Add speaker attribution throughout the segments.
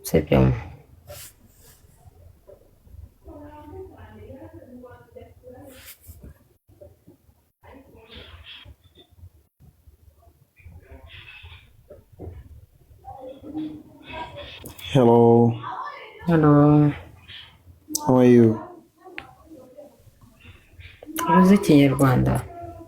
Speaker 1: Sibyo?
Speaker 2: Hello,
Speaker 1: Hello.
Speaker 2: How are you?
Speaker 1: Uzi Ikinyarwanda?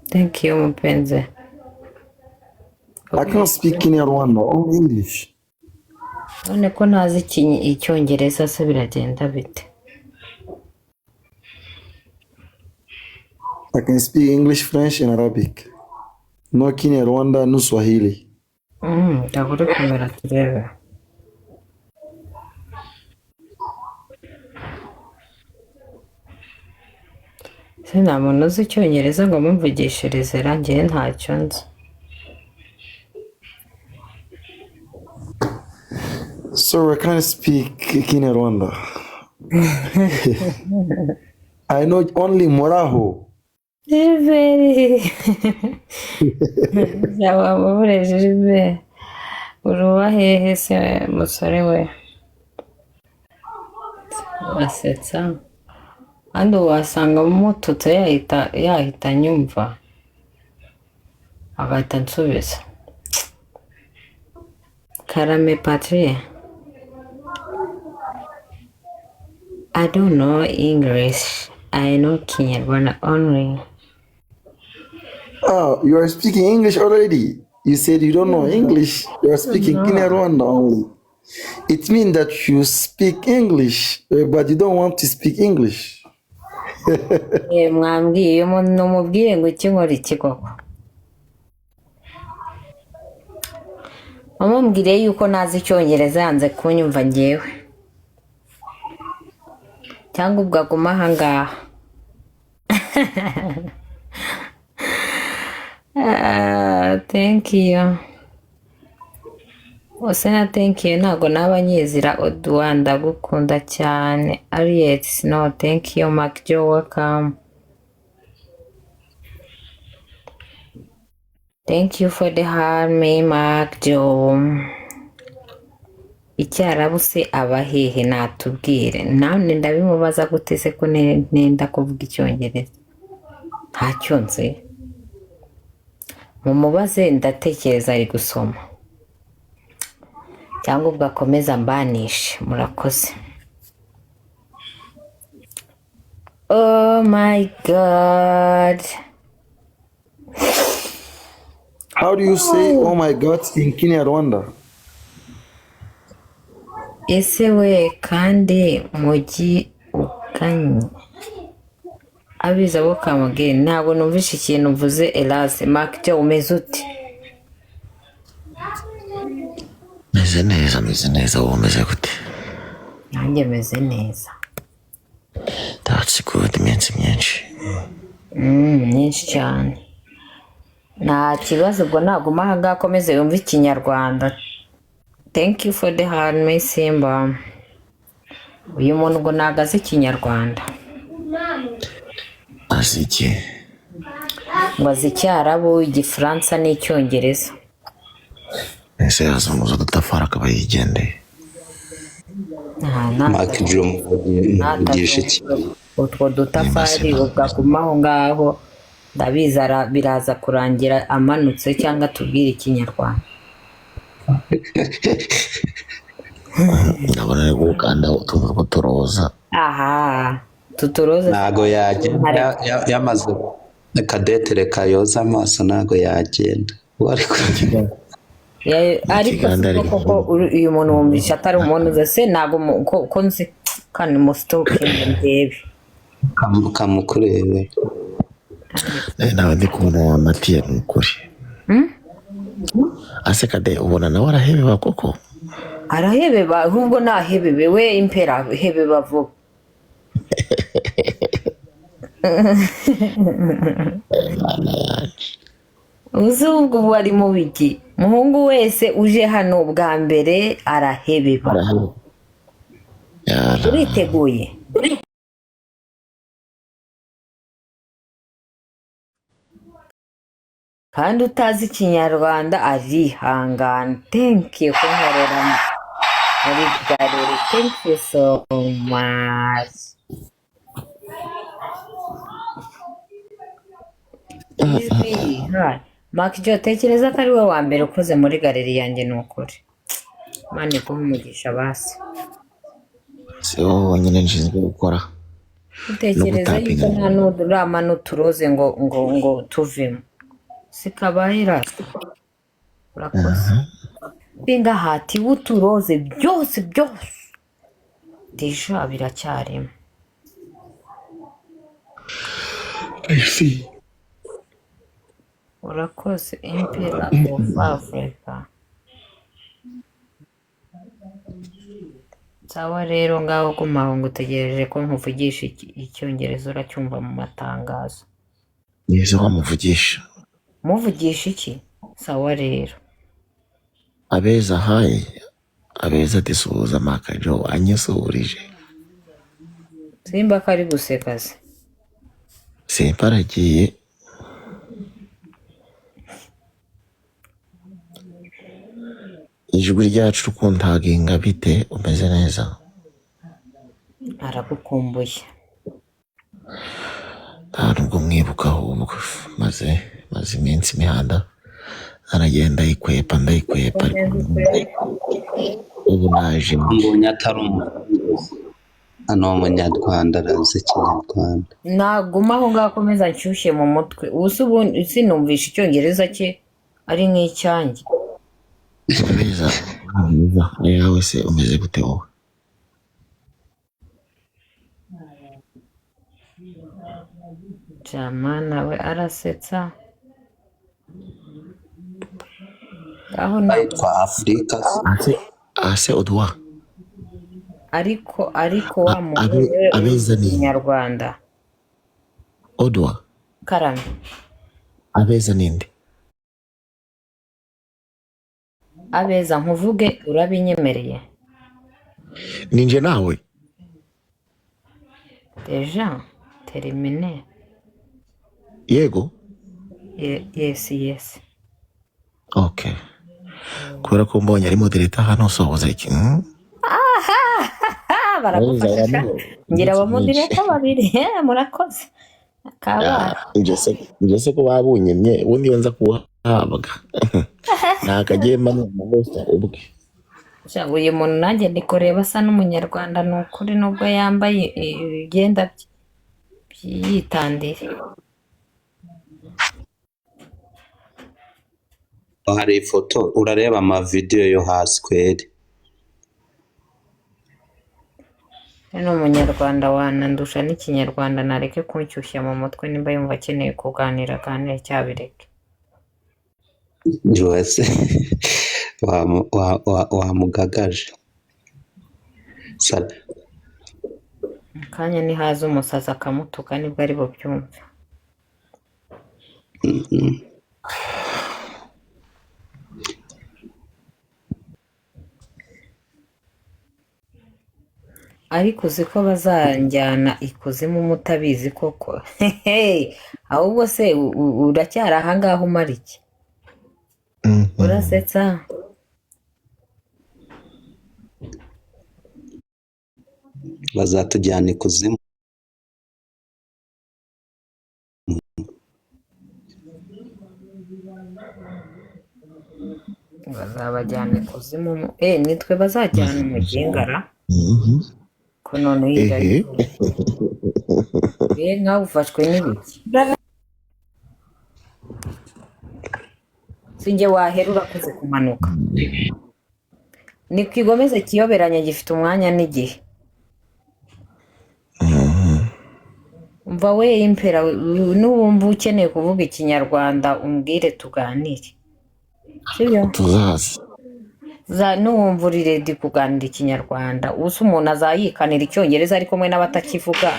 Speaker 1: Thank you, mupenzi.
Speaker 2: I can't speak Kinyarwanda, only English.
Speaker 1: None ko ntazi Icyongereza se biragenda bite?
Speaker 2: I can speak English, French, and Arabic. No Kinyarwanda, no Swahili.
Speaker 1: Ndabura kamera turebe. Se nta muntu uzi Icyongereza ngo amumvugishirize ra? Njyewe ntacyo nzi.
Speaker 2: Sorry, I can't speak Kinyarwanda. I know only Moraho.
Speaker 1: Jiberi yaba mubureje. Jiberi, uruba hehe se musore we? Wasetsa kandi wasanga mututse yahita anyumva agahita ansubiza. Karame Patrie. I don't know English. I know Kinyarwanda only.
Speaker 2: Ah, you are speaking English already. You said you don't know English. You are speaking
Speaker 1: No.
Speaker 2: Kinyarwanda only. It means that you speak English, but you don't want to speak English.
Speaker 1: Mwambwiye umuntu mubwire ngo iki nkora iki koko? Wamubwiriye yuko ntazi Icyongereza, yanze kunyumva ngewe. Cyangwa ubwo aguma aha ngaha. Ah, thank you. Ose na thank you ntabwo naba nyizira. Oduwa, ndagukunda cyane. Ariet, no thank you. Mark Joe, welcome. Thank you for the heart, me Mark Joe. Icyarabu se aba hehe? Natubwire. None ndabimubaza gute se ko nenda kuvuga Icyongereza? Ntacyo nzi. Mumubaze, ndatekereza ari gusoma. Cyangwa ubwo akomeza mbanishe. Murakoze. Oh my God.
Speaker 2: How do you say "Oh my God" in Kinyarwanda?
Speaker 1: Ese we kandi mujyi uganye abiza bo kamubwire, ntabwo numvishe ikintu mvuze. Elase Mark Joe, umeze ute?
Speaker 3: Meze neza, meze neza. Wowe umeze gute?
Speaker 1: Nanjye meze neza.
Speaker 3: That's good. Iminsi myinshi.
Speaker 1: Myinshi cyane. Nta kibazo, ubwo naguma aha ngaha akomeze yumve Ikinyarwanda. Thank you for the heart, me Simba. Uyu muntu ngo ntabwo azi Ikinyarwanda.
Speaker 3: Azi iki?
Speaker 1: Ngo azi Icyarabu, Igifaransa n'Icyongereza.
Speaker 3: Ese yazunguza udutafari akaba yigendeye?
Speaker 4: Mark Joe, muvugisha iki?
Speaker 1: Utwo dutafari ubwo aguma aho ngaho, ndabizi biraza kurangira amanutse cyangwa atubwire Ikinyarwanda.
Speaker 3: Ndabona ari gukanda utuntu tw'uturoza.
Speaker 1: Aha tuturoza.
Speaker 4: Ntago yagenda yamaze kadete, reka yoze amaso, ntago yagenda. Uwo ari
Speaker 1: Ariko
Speaker 3: Kiganda
Speaker 1: si
Speaker 3: ari
Speaker 1: koko uyu muntu wumvisha atari umuntu uzi se? Ntabwo ko nzi kandi musitoke ndebe.
Speaker 4: Kamukurebe.
Speaker 3: Nawe ndi kubona yamatiye, ni ukuri. Ase kade, ubona nawe arahebeba koko?
Speaker 1: Arahebeba ahubwo, nahebebe we, impera hebeba vuba.
Speaker 3: Mana yanjye!
Speaker 1: Uzi ubwo ubu ari mu biki? Muhungu wese uje hano bwa mbere arahebeba.
Speaker 3: Arahebeba. Yara.
Speaker 1: Uriteguye? Kandi utazi Ikinyarwanda arihangana. Thank you kunkorera Muri gallery, thank you so much. Ijwi, hi. Mark Joe, tekereza ko ari we wa mbere ukoze muri gallery yanjye, ni ukuri Imana iguhe umugisha basi.
Speaker 3: Si wowe wonyine nshinzwe gukora no
Speaker 1: Utekereza yuko
Speaker 3: gutapinga.
Speaker 1: Nta n'urama n'uturoze ngo tuvemo sikabayira. Urakoze pinga hati w'uturoze byose byose déjà biracyarimo.
Speaker 3: I see.
Speaker 1: Urakoze, Impera of Africa. Sawa rero, ngaho gumaho ngo utegereje ko nkuvugisha icyongereza, uracyumva mu matangazo.
Speaker 3: Nizo wamuvugisha.
Speaker 1: Muvugisha iki? Sawa rero.
Speaker 3: Abeza, haye abeza ati suhuza Makajo, anyisuhurije.
Speaker 1: Simba ko ari guseka se?
Speaker 3: Simba aragiye. Ijwi ryacu kuntaginga, bite, umeze neza?
Speaker 1: Aragukumbuye.
Speaker 3: Nta nubwo mwibuka ahubwo maze iminsi imihanda aragenda ayikwepa, ndayikwepa, ariko ubu naje.
Speaker 4: Mbonye atari umuhungu, ni umunyarwanda, arazi ikinyarwanda.
Speaker 1: Naguma aho ngaho akomeza anshyushye mu mutwe. Ubu se ubundi sinumvisha icyongereza cye ari nk'icyanjye.
Speaker 3: Abeza mwiza, yawe se umeze gute wowe?
Speaker 1: Jamana we arasetsa aho na.
Speaker 4: Ayitwa Afurika.
Speaker 3: Ase oduwa.
Speaker 1: Ariko wa muntu we
Speaker 3: abeza ni
Speaker 1: Ikinyarwanda.
Speaker 3: Oduwa.
Speaker 1: Karame.
Speaker 3: Abeza ninde?
Speaker 1: Abeza nkuvuge, urabinyemereye?
Speaker 3: Ninjye nawe.
Speaker 1: Déjà terminé.
Speaker 3: Yego.
Speaker 1: Yes.
Speaker 3: Okay, kubera ko mbonye ari moderator hano, sohoza iki?
Speaker 1: Ah, baragufasha sha. Ngira abamoderator babiri. Murakoze kabaye.
Speaker 3: Ibyo se ko babunyemye, ubundi iyo nza kuhabwa ntakagiye mba gusa ubwe.
Speaker 1: Sha, uyu muntu nanjye ndi kureba asa n'umunyarwanda, ni ukuri, nubwo yambaye imyenda yitandiye.
Speaker 4: Hari ifoto, urareba amavidewo yo hasi kweri.
Speaker 1: Ni umunyarwanda wanandusha n'ikinyarwanda. Nareke kunshyushya mu mutwe. Nimba yumva akeneye kuganira aganire, cyabireke.
Speaker 4: Wese wamugagaje.
Speaker 1: Mu kanya nihaza umusazi akamutuka nibwo ari bubyumve. Ariko uzi ko bazanjyana ikuzimu mutabizi koko? Hehe, ahubwo se uracyari ahangaha umara iki? Urasetsa.
Speaker 4: Bazatujyana ikuzimu.
Speaker 1: Bazabajyana ikuzimu nitwe bazajyana umugingara. Ko noneho hirya nkawe ufashwe n'ibiki? Sinjye wahera, urakoze kumanuka. Ni kwigomeze kiyoberanya gifite umwanya n'igihe. Umva we impera, nuwumva ukeneye kuvuga ikinyarwanda umbwire tuganire, sibyo?
Speaker 3: Tuzaza.
Speaker 1: Nuwumva uri ready kuganira ikinyarwanda. Ubu umuntu azayikanira icyongereza ari kumwe n'abatakivuga,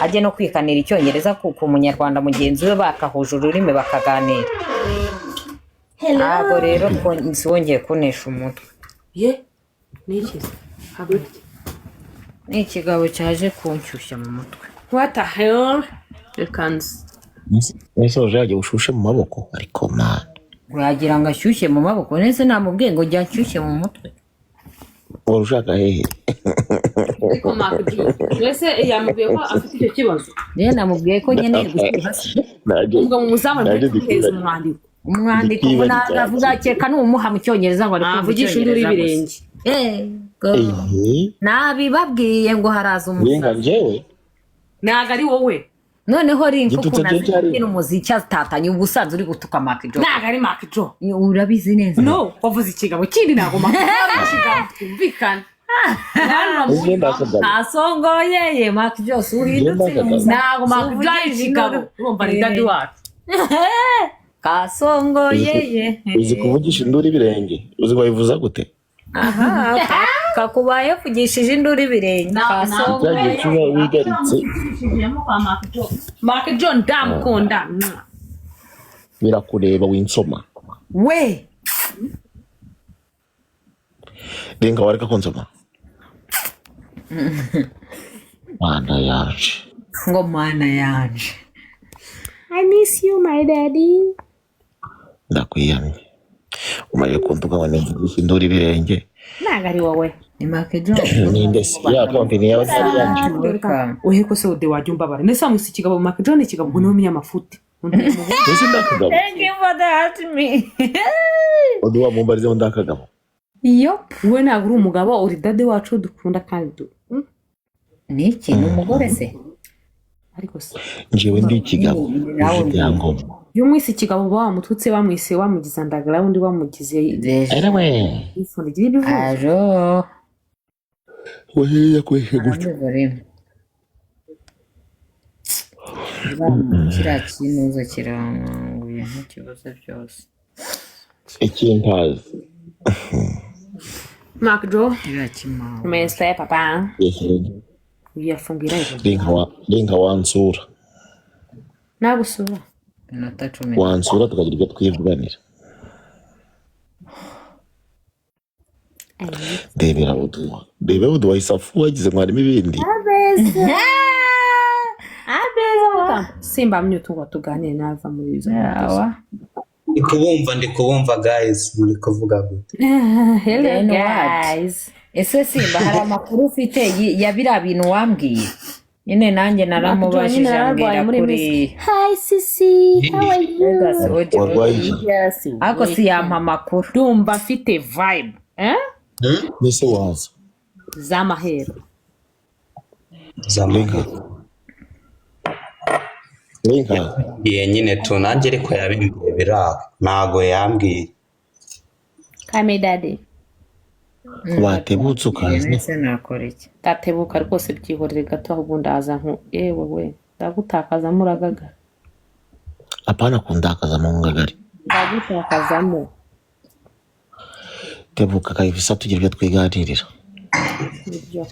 Speaker 1: ajye no kwikanira icyongereza ku munyarwanda mugenzi we bakahuje ururimi bakaganira? Ntabwo rero wongeye kunesha umutwe.
Speaker 5: Ye, ni iki se? Haguruke.
Speaker 1: Ni ikigabo cyaje kunshyushya mu mutwe.
Speaker 5: What the hell, reka nzi.
Speaker 3: Ese waje ushushe mu maboko, ariko man.
Speaker 1: Wagira ngo ashyushye mu maboko nese? Namubwiye ngo jya nshyushye mu mutwe.
Speaker 3: Wari ushaka hehe?
Speaker 5: Ariko Mark G mbese yamubwiye ko afite icyo kibazo?
Speaker 1: Rero namubwiye ko nkeneye gushyira
Speaker 3: Nanjye
Speaker 5: Ubwo mu muzamu
Speaker 3: nanjye
Speaker 5: ari
Speaker 3: ndikwiba
Speaker 5: umwandiko.
Speaker 1: Umwandiko ngo
Speaker 3: ndikwiba
Speaker 1: ntabwo avuga, kereka numuha mu Cyongereza ngo ari kumva
Speaker 5: Navugisha induru
Speaker 1: Icyongereza gusa.
Speaker 5: y'ibirenge.
Speaker 1: Yego.
Speaker 3: Ehe.
Speaker 1: Nabibabwiye ngo haraza
Speaker 3: Ringa
Speaker 1: umusazi.
Speaker 3: njyewe.
Speaker 5: Ntabwo ari wowe.
Speaker 1: Noneho Rinka
Speaker 3: Gitutse
Speaker 1: ukuntu azi
Speaker 3: byinshi hari.
Speaker 1: kubyina umuziki atatanye, uba usanzwe uri gutuka Mark Joe.
Speaker 5: Ntabwo ari Mark Joe.
Speaker 1: Urabizi neza.
Speaker 5: No, wavuze ikigabo kindi, ntabwo Mark Joe ari ikigabo, twumvikane.
Speaker 3: Ese ndakagabo?
Speaker 1: Ntasongoyeye Mark Joe si
Speaker 3: Njye
Speaker 1: uhindutse.
Speaker 3: ndakagabo?
Speaker 5: Ntabwo Mark Joe ari ikigabo, urumva ni daddy wacu.
Speaker 1: Kasongoyeye.
Speaker 3: Uzi kuvugisha induru ibirenge? Uzi wabivuza gute?
Speaker 1: Aha kakubaye vugishije induru ibirenge.
Speaker 3: Cya gihe
Speaker 1: Kasongoye.
Speaker 3: uba wigaritse.
Speaker 5: Mark Joe ndamukunda.
Speaker 3: Birakureba, winsoma.
Speaker 1: We.
Speaker 3: Ringa, wareka kunsoma, mana yanje.
Speaker 1: Ngo mana yanje.
Speaker 5: I miss you, my daddy.
Speaker 3: Ndakwiyamye, umaze kuntuka ngo nimvugishe induru ibirenge.
Speaker 5: Ntabwo ari wowe.
Speaker 1: Ni Mark Joe.
Speaker 3: Ninde se ya konti ni yawe, atari yanje?
Speaker 1: Welcome.
Speaker 5: Uhe ko se ode wajya umbabara nese wamwise ikigabo. Mark Joe ni ikigabo, ngo niwe munyamafuti.
Speaker 3: Mbese ndakagabo?
Speaker 1: Thank you for the heart me.
Speaker 3: Undi wamumbarizeho, ndakagabo?
Speaker 1: Yop.
Speaker 5: Wowe ntabwo uri umugabo, uri daddy wacu dukunda kandi du
Speaker 1: Ni iki? Ni umugore se?
Speaker 5: Ariko se
Speaker 3: Njyewe ndi ikigabo
Speaker 1: Nawe
Speaker 3: uje ibyangombwa.
Speaker 5: Iyo umwise ikigabo uba wamututse, wamwise, wamugize underground, wamugize
Speaker 1: Deje.
Speaker 3: Erewe.
Speaker 5: ifundo igira ibivuzo.
Speaker 1: Aro.
Speaker 3: Wehe yakweshe gutyo.
Speaker 1: Arambiwe. Kiriya kinuza kiranguye ntukibuze byose.
Speaker 3: Ikintazi.
Speaker 5: Mark Joe.
Speaker 1: Kiriya kimawe.
Speaker 5: Mese papa yafunguye live.
Speaker 3: Rinka, wansura.
Speaker 5: Nagusura.
Speaker 1: Inota 10.
Speaker 3: Wansura tukagira ibyo twivuganira. Ndebera buduwa, ndebera buduwa isafu wagize ngo harimo ibindi.
Speaker 5: Abeza simba mnyutu ngo tuganire nava muri izo.
Speaker 1: Yawa.
Speaker 4: Ndi kubumva, ndi kubumva guys, muri kuvuga gute?
Speaker 5: Hello.
Speaker 1: Then what?
Speaker 5: Guys.
Speaker 1: Ese Simba, hari amakuru ufite ya biriya bintu wambwiye nyine? Nanjye naramubajije, ambwira kuri
Speaker 5: Hi sisi, how are you?
Speaker 1: Vegas, Oji.
Speaker 3: Warwaye iki?
Speaker 5: Yes.
Speaker 1: Ariko si yampa amakuru.
Speaker 5: Ndumva afite vibe, eh.
Speaker 3: Mbese waza?
Speaker 5: Z'amahero.
Speaker 3: Rinka. Rinka.
Speaker 4: Yambwiye nyine tu nanjye, ariko yabimbwiye biraho, ntago yambwiye.
Speaker 5: Kame daddy.
Speaker 3: Watebutse ukaza.
Speaker 1: Ese nakora iki?
Speaker 5: Ndatebuka rwose, byihorere gato, ahubwo ndaza nku yewe we ndagutakazamo uragaga.
Speaker 3: Apana kundakaza mu ngagari.
Speaker 5: Ndagutakazamo.
Speaker 3: Tebuka kabisa, tugira ibyo twiganirira.
Speaker 5: Nibyo.